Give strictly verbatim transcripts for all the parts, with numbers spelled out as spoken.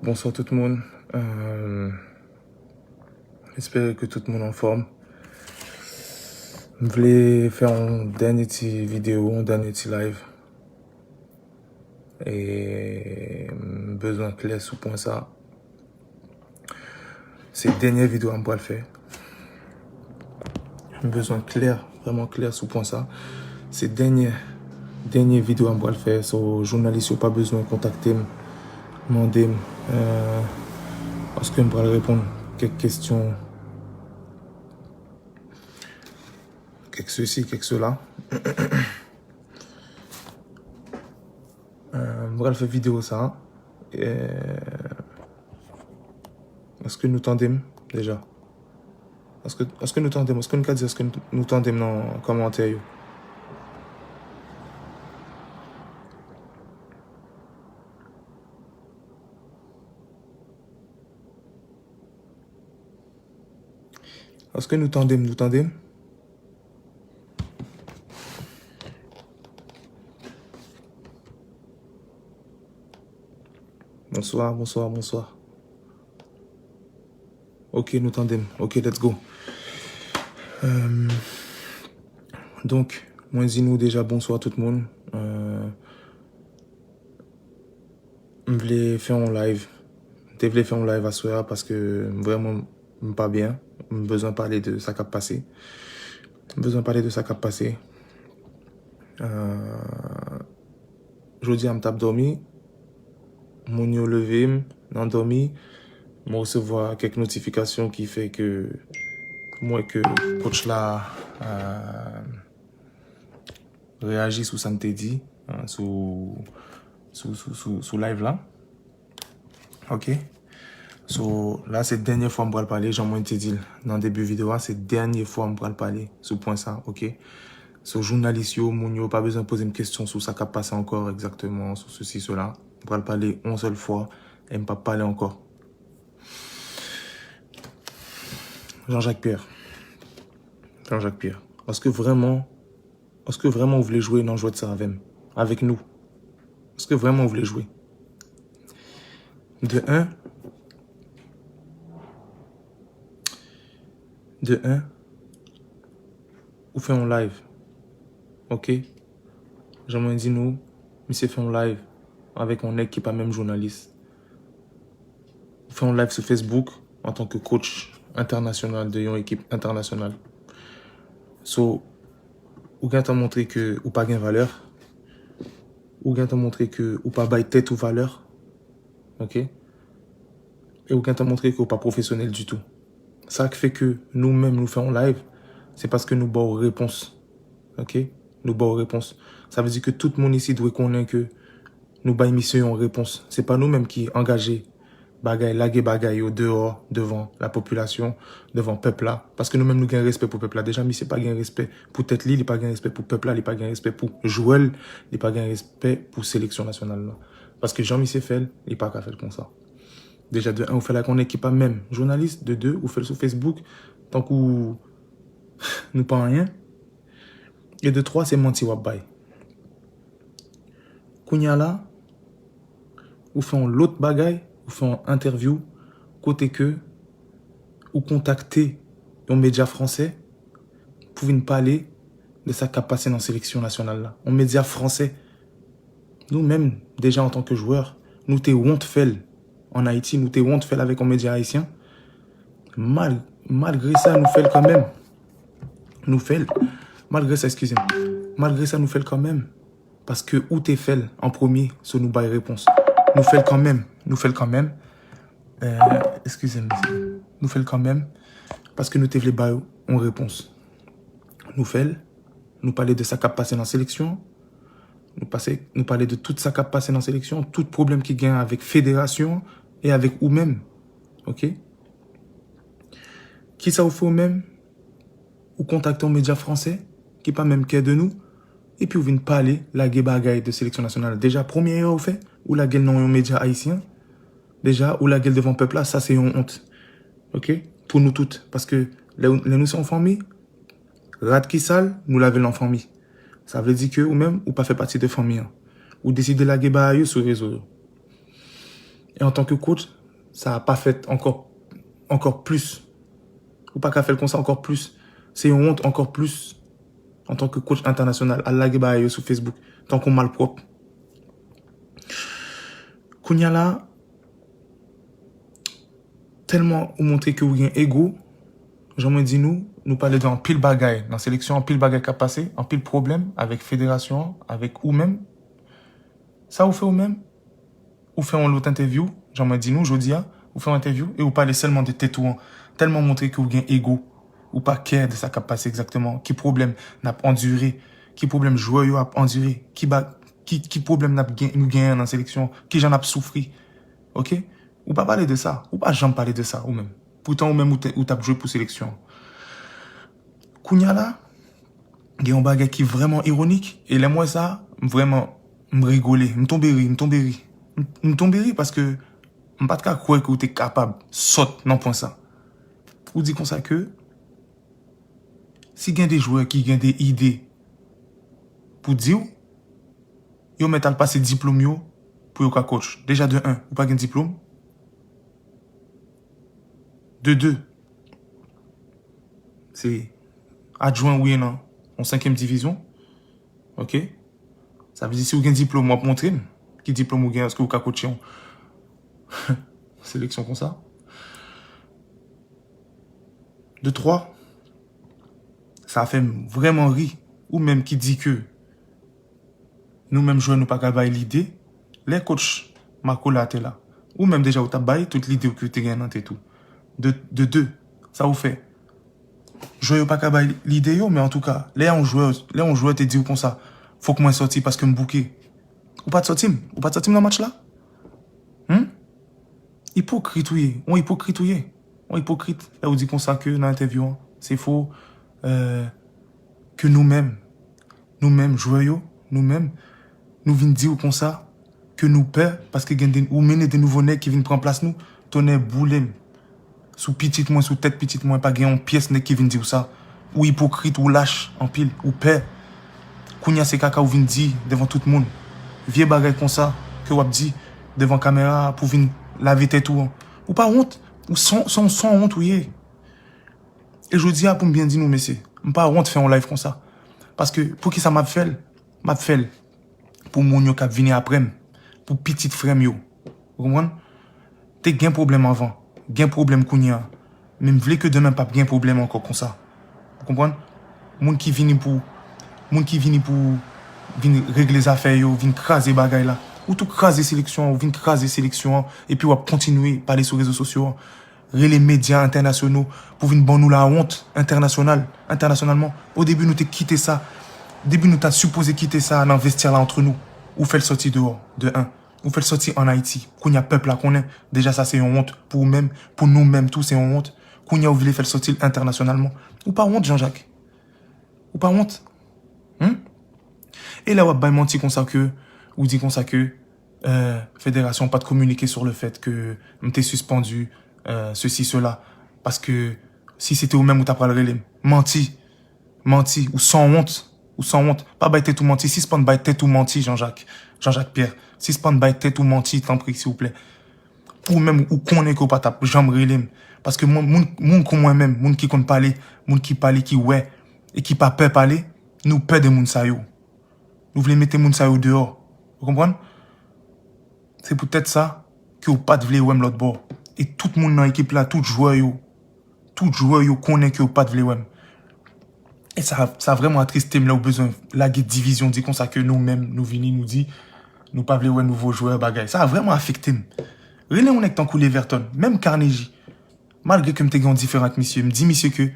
Bonswa tout moun. Euh, espere ke tout moun anfòm. M vle fè yon dènye ti videyo, yon dènye ti live. E m bezwen klè sou pwen sa. Se dènye videyo a m pral fè. M bezwen klè, vrèman klè sou pwen sa. Se dènye, dènye videyo a m pral fè. So, jounalis yo pa bezwen kontakte m, mande m, euh, èske m pral reponn kèk kesyon, kèk sesi, kèk sela. Euh, m pral fè videyo sa. Euh, èske nou tande m deja? Èske, èske nou tande m? Èske nou ka di èske nou tande m nan kòmantè yo? Èske nou tande m? Nou tande m? Bonswa, bonswa, bonswa. Ok, nou tande m. Ok, let's go. Euh, donk, mwen di nou deja bonswa tout moun. Euh, M vle fè yon live. M te vle fè yon live aswè a paske m vrèman m pa byen. M bezwen pale de sa k ap pase. M bezwen pale de sa k ap pase. Euh, jodi a m t ap dòmi. Moun yo leve m nan dòmi. M resevwa kèk notifikasyon ki fè ke m wè ke coach la, euh, reyaji sou sa n te di, euh, sou, sou, sou, sou, sou live la. Ok? So, la se dènye fwa m pral pale, jan mwen te di l nan debi videyo a, se dènye fwa m pral pale sou pwen sa, ok? So, jounalis yo, moun yo, pa bezwen poze m kesyon sou sa k ap pase ankò egzakteman, sou sesi, sela. M pral pale yon sèl fwa e m p ap pale ankò. Jean-Jacques Pierre. Jean-Jacques Pierre. Èske vrèman, èske vrèman ou vle jwe nan jwèt sa avè m? Avèk nou? Èske vrèman ou vle jwe? De un, de un, ou fè yon live. Ok? Jan mwen di nou, misye fè yon live avèk yon nèg ki pa menm jounalis. Ou fè yon live sou Facebook antanke coach entènasyonal de yon ekip entènasyonal. So, ou gentan montre ke ou pa gen valè. Ou gentan montre ke ou pa bay tèt ou valè. Ok? E ou gentan montre ke ou pa pwofesyonèl ditou. Sa k fè ke nou menm nou fè yon live, se paske nou ba w repons. Ok? Nou ba w repons. Sa vle di ke tout moun isit dwe konnen ke nou bay misye yon repons. Se pa nou menm ki angaje bagay, lage bagay yo deyò, devan lapopilasyon, devan pèp la. Paske nou menm nou gen respè pou pèp la. Deja, misye pa gen respè pou tèt li, li pa gen respè pou pèp la, li pa gen respè pou jwè l, li pa gen respè pou seleksyon nasyonal la. Paske jan misye fè l, li pa ka fè l konsa. Deja, de un, ou fè l ak yon nèg ki pa menm jounalis. De de, ou fè l sou Facebook, tankou nou pa anyen. E de twa, se manti w ap bay. Kounye a la, ou fè yon lòt bagay, ou fè yon entèvyou, kote ke ou kontakte yon medya fransè pou vin pale de sa k ap pase nan seleksyon nasyonal la. Yon medya fransè. Nou menm, deja antanke jwè, nou te wont fè l ann Ayiti, nou te wont fè l avèk yon medya ayisyen. Mal-, malgre sa, nou fè l kanmenm. Nou fè l. Malgre sa, eskize m. Malgre sa, nou fè l kanmenm. Paske ou te fè l an premye, so nou bay repons. Nou fè l kanmenm. Nou fè l kanmenm. Euh, eskize m, mesye. Nou fè l kanmenm. Paske nou te vle bay yon repons. Nou fè l. Nou pale de sa k ap pase nan seleksyon. Nou pase, nou pale de tout sa k ap pase nan seleksyon, tout pwoblèm ki gen avèk federasyon e avèk ou menm. Ok? Kisa ou fè ou menm? Ou kontakte yon medya fransè ki pa menm kè de nou, epi ou vin pale, lage bagay de seleksyon nasyonal. Deja, premye erè ou fè, ou lage l nan yon medya ayisyen. Deja, ou lage l devan pèp la, sa se yon wont. Ok? Pou nou tout. Paske lè, lè nou se yon fanmi, rad ki sal, nou lave l an fanmi. Sa vle di ke ou menm, ou pa fè pati de fanmi an. Ou deside lage bagay yo sou rezo yo. E antanke coach, sa pa fèt ankò, ankò plis. Ou pa ka fè l konsa ankò plis. Se yon wont ankò plis antanke coach entènasyonal. Al lage bagay yo sou Facebook, tankou malpwòp. Kounye a la, tèlman ou montre ke ou gen ego, jan mwen di nou, nou pale de anpil bagay nan seleksyon, anpil bagay k ap pase, anpil pwoblèm avèk federasyon an, avèk ou menm. Sa ou fè ou menm? Ou fè yon lòt entèvyou, jan mwen di nou jodi a, ou fè yon entèvyou e ou pale sèlman de tèt ou an. Tèlman montre ke ou gen ego, ou pa kè de sa k ap pase egzakteman, ki pwoblèm n ap andire, ki pwoblèm jwè yo ap andire, ki ba, ki, ki pwoblèm n ap gen, nou genyen nan seleksyon, kijan n ap soufri. Oke? Ou pa pale de sa, ou pa janm pale de sa ou menm. Poutan ou menm ou te, ou t ap jwe pou seleksyon. Kounye a la, gen yon bagay ki vrèman ironik, e lè m wè sa, m vrèman, m rigole, m tonbe ri, m tonbe ri. M, m tonbe ri paske m pa t ka kwè ke w te kapab sòt nan pwen sa. Ou di konsa ke si gen de jwè ki gen de ide pou di w, yo mèt al pase diplòm yo pou yo ka coach. Deja de un, ou pa gen diplòm. De de, se adjwen ou ye nan yon senkyèm divizyon. Oke? Sa vle di si ou gen diplòm, w ap montre m ki diplòm ou gen, èske ou ka coache yon seleksyon konsa? De twa, sa fè m vrèman ri. Ou menm ki di ke nou menm jwè nou pa ka bay lide. Lè coach Marco la te la, ou menm deja ou t ap bay tout lide ou ki te gen nan tèt ou. De, de de, sa ou fè? Jwè yo pa ka bay lide yo, men antouka, lè yon jwè, lè yon jwè te di w konsa, fòk mwen sòti paske m bouke. Ou pa t sòti m, ou pa t sòti m nan match la? Hmm? Ipokrit ou ye, yon ipokrit ou ye. Yon ipokrit, lè ou di konsa ke nan entèvyou an, se fo, euh, ke nou menm, nou menm, jwè yo, nou menm, nou vin di w konsa ke nou pè, paske gen de, ou mennen de nouvo nèg ki vin pran plas nou, tonnè boule m. Sou pitit mwen, sou tèt pitit mwen, pa gen yon pyès nèg ki vin di w sa. Ou ipokrit, ou lach anpil, ou pè. Kounye a se kaka ou vin di devan tout moun. Vye bagay konsa ke w ap di devan kamera a pou vin lave tèt ou an. Ou pa wont, ou san, san, san wont ou ye. E jodi a, pou m byen di nou, mesye, m pa wont fè yon live konsa. Paske, poukisa m ap fè l? M ap fè l pou moun yo k ap vini apre m, pou pitit frè m yo. Ou konprann? Te gen pwoblèm anvan, gen pwoblèm kounye a. Men m vle ke demen p ap gen pwoblèm ankò konsa. Ou konprann? Moun ki vini pou, moun ki vini pou vin regle zafè yo, vin kraze bagay la. Ou tou kraze seleksyon an, ou vin kraze seleksyon an, epi w ap kontinye pale sou rezo sosyo an. Rele medya entènasyonal pou vin ban nou lawont entènasyonal, entènasyonalman. O debi nou te kite sa, debi nou ta sipoze kite sa nan vestyè la antre nou. Ou fè l sòti deyò, de un. Ou fè l sòti ann Ayiti. Kounye a pèp la konnen, deja sa se yon wont pou ou menm, pou nou menm tou se yon wont. Kounye a ou vle fè l sòti l entènasyonalman. Ou pa wont, Jean-Jacques? Ou pa wont? Hmm? E lè w ap bay manti konsa ke, ou di konsa ke, euh, federasyon pa t kominike sur le fait que m te sispann, euh, ceci, cela. Paske si se te ou menm, ou ta pral rele m. Manti. Manti. Ou san wont. Ou san wont. Pa bay tèt ou manti. Sispann bay tèt ou manti, Jean-Jacques. Jean-Jacques Pierre. Sispann bay tèt ou manti, tanpri, silvouplè. Ou menm, ou konnen ke w pa t ap janm rele m. Paske moun, moun, moun kon mwen menm, moun ki konn pale, moun ki pale, ki wè, e ki pa pè pale, nou pè de moun sa yo. Nou vle mete moun sa yo deyò. Ou konprann? Se poutèt sa ke w pa t vle wè m lòt bò. E tout moun nan ekip la, tout jwè yo, tout jwè yo konnen ke w pa t vle wè m. E sa, sa vrèman atriste m lè w bezwen lage divizyon, di konsa ke nou menm, nou vini, nou di, nou pa vle wè nouvo jwè, bagay. Sa vrèman afekte m. Rele yon nèg tankou Leverton, menm Carnegie. Malgre ke m te gen yon diferan ak misye, m di misye ke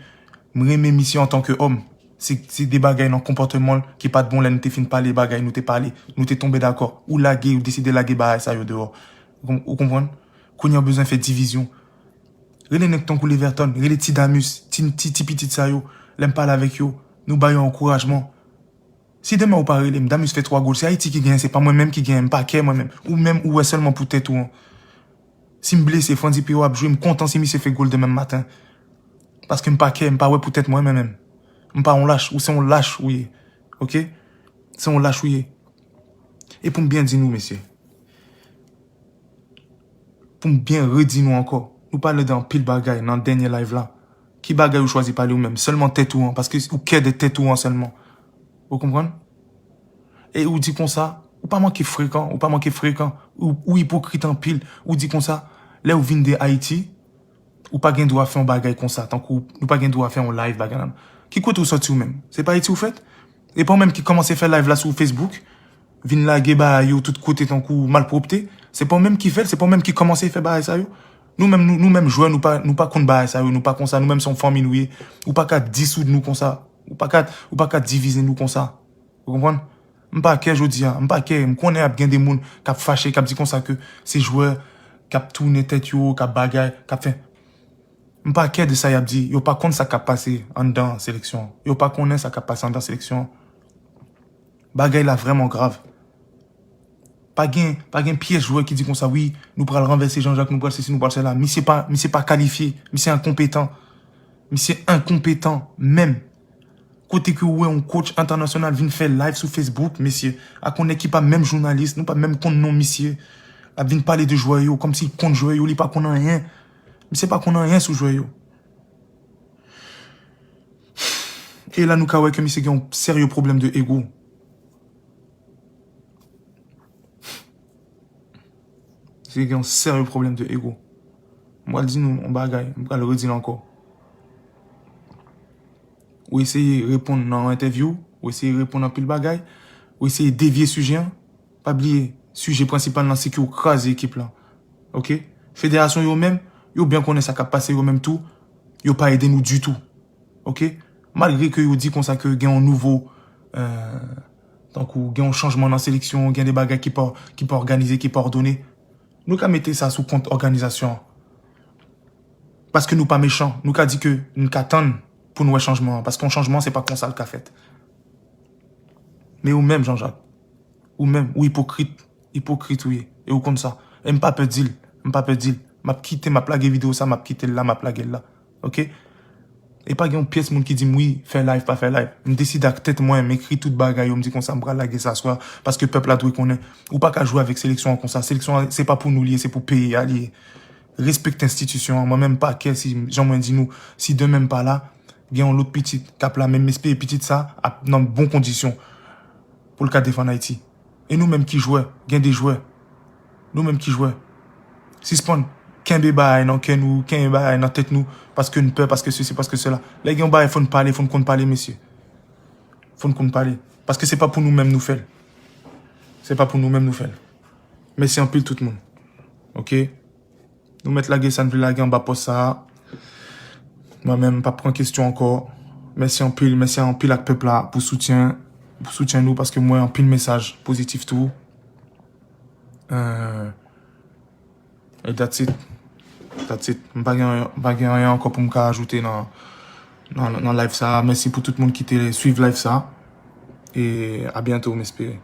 m renmen misye antanke òm. Se, se de bagay nan konpòteman l ki pa t bon lè nou te fin pale bagay, nou te pale, nou te tonbe dakò. Ou lage, ou deside lage bagay sa yo deyò. Ou konn-, ou konprann? Kounye a w bezwen fè divizyon. Rele nèg tankou Leverton, rele ti Damus, ti, ti, ti pitit sa yo. Lè m pale avèk yo, nou ba yo ankourajman. Si demen ou pa rele m, Damus fè twa gòl, se Ayiti ki genyen, se pa mwen menm ki genyen, m pa kè mwen menm. Ou menm, ou wè sèlman pou tèt ou an. Si m blese, Frandy Pierrot ap jwe, m kontan si misye fè gòl demen maten. Paske m pa kè, m pa wè pou tèt mwen menm menm. M pa yon lach, ou se yon lach ou ye. Oke? Se yon lach ou ye. E pou m byen di nou, mesye, pou m byen redi nou ankò, nou pale de anpil bagay nan dènye live la. Ki bagay ou chwazi pale ou menm? Sèlman tèt ou an, paske ou kè de tèt ou an sèlman. Ou konprann? E ou di konsa, ou pa manke frekan, ou pa manke frekan, ou, ou ipokrit anpil, ou di konsa, lè ou vin de Ayiti, ou pa gen dwa fè yon bagay konsa, tankou nou pa gen dwa fè yon live bagay nan. Ki kote ou sòti ou menm? Se pa Ayiti ou fèt? E pa ou menm ki kòmanse fè live la sou Facebook, vin lage bagay yo tout kote tankou malpwòpte? Se pa ou menm ki fè l, se pa ou menm ki kòmanse fè bagay sa yo? Nou menm, nou, nou menm jwè, nou pa, nou pa konn bagay sa yo, nou pa konsa, nou menm se yon fanmi nou ye. Ou pa ka disoud nou konsa. Ou pa ka, ou pa ka divize nou konsa. Ou konprann? M pa kè jodi a, m pa kè, m konnen ap gen de moun k ap fache, k ap di konsa ke se jwè k ap tounen tèt yo, k ap bagay, k ap fè. M pa kè de sa y ap di, yo pa konn sa k ap pase anndan seleksyon. Yo pa konnen sa k ap pase anndan seleksyon. Bagay la vrèman grav. Pa gen, pa gen pyès jwè ki di konsa, wi, nou pral ranvèse Jean-Jacques, nou pral sesi, nou pral sela. Misye pa, misye pa kalifye, misye enkonpetan. Misye enkonpetan menm. Kote ke ou wè yon coach entènasyonal vin fè live sou Facebook, mesye, ak yon nèg ki pa menm jounalis, nou pa menm konn non misye, ap vin pale de jwè yo, kòmsi l konn jwè yo, li pa konn anyen. Misye pa konn anyen sou jwè yo. E la nou ka wè ke misye gen yon serye pwoblèm de ego. Misye gen yon serye pwoblèm de ego. M pral di nou yon bagay, m pral redi l ankò. Ou eseye reponn nan yon entèvyou, ou eseye reponn anpil bagay, ou eseye devye sijè an. Pa bliye, sijè prensipal lan se ke ou kraze ekip lan. Oke? Federasyon yo menm, yo byen konnen sa k ap pase yo menm tou, yo pa ede nou ditou. Oke? Malgre ke yo di konsa ke gen yon nouvo, euh, tankou gen yon chanjman nan seleksyon, gen de bagay ki pa, ki pa òganize, ki pa òdone, nou ka mete sa sou kont òganizasyon an. Paske nou pa mechan, nou ka di ke nou ka tann pou n wè chanjman an. Paske yon chanjman, se pa konsa l ka fèt. Men ou menm, Jean-Jacques, ou menm, ou ipokrit. Ipokrit ou ye. E ou konn sa. E m pa pè di l. M pa pè di l. M ap kite, m ap lage videyo sa, m ap kite l la, m ap lage l la. Oke? E pa gen yon pyès moun ki di m, wi, fè live, pa fè live. M deside ak tèt mwen, m ekri tout bagay yo, m di konsa, m pral lage sa aswè a, paske pèp la dwe konnen. Ou pa ka jwe avèk seleksyon an konsa. Seleksyon an, se pa pou nou li ye, se pou peyi a li ye. Respekte enstitisyon an. Mwen menm, m pa kè si, jan mwen di nou, si demen m pa la, gen yon lòt pitit k ap la, men m espere pitit sa ap nan bon kondisyon pou l ka defann Ayiti. E nou menm ki jwè, gen de jwè. Nou menm ki jwè. Sispann kenbe bagay nan kè nou, kenbe bagay nan tèt nou, paske n pè, paske sesi, paske sela. Lè gen yon bagay, fò n pale, fò n konn pale, mesye. Fò n konn pale. Paske se pa pou nou menm nou fè l. Se pa pou nou menm nou fè l. Mèsi anpil tout moun. Oke? Nou mèt lage sa n vle lage anba pòs sa a. Mwen menm, m p ap pran kesyon ankò. Mèsi anpil, mèsi anpil ak pèp la pou soutyen, pou soutyen nou, paske m wè anpil mesaj pozitif tou. Euh, e that's it. That's it. M pa gen, m pa gen anyen ankò pou m ka ajoute nan, nan, nan live sa a. Mèsi pou tout moun ki te swiv live sa a. E a byento, m espere.